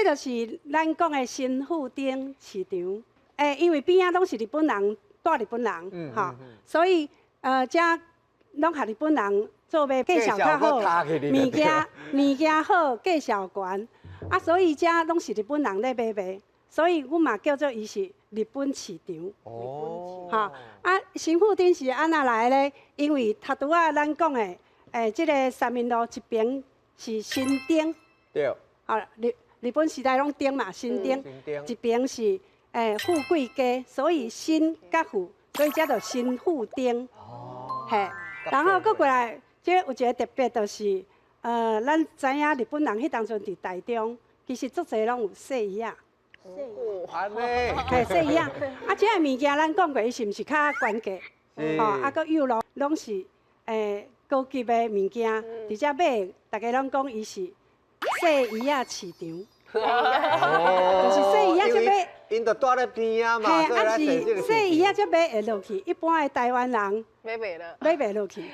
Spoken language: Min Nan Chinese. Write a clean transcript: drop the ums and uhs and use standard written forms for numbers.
就是咱講的新富町市場。因為邊仔攏是日本人，蹛日本人，吼，所以遮攏予日本人做賣價數較好，物件好，價數懸，啊，所以遮攏是日本人咧買賣，所以阮嘛叫做伊是日本市場。吼，啊，新富町是按怎來咧？因為頭拄仔咱講的，這个三民路一邊是新町，吼，日本時代攏町嘛，新町，一邊是富貴街，所以新佮富，所以叫做新富町。嘿，然後閣過來，這有一个特別，就是，咱知影日本人彼當陣佇台中，其實足濟攏有細魚仔。按呢。嘿，細魚仔。啊，這个物件咱講過，伊是毋是較懸價？吼，啊，閣幼路攏是高級的物件，佇遮買，逐家攏講伊是細魚仔市場。就是細魚仔才買。𪜶就蹛咧邊仔嘛，嘿，啊是細魚仔才買會落去，一般的台灣人買袂落，買袂落去。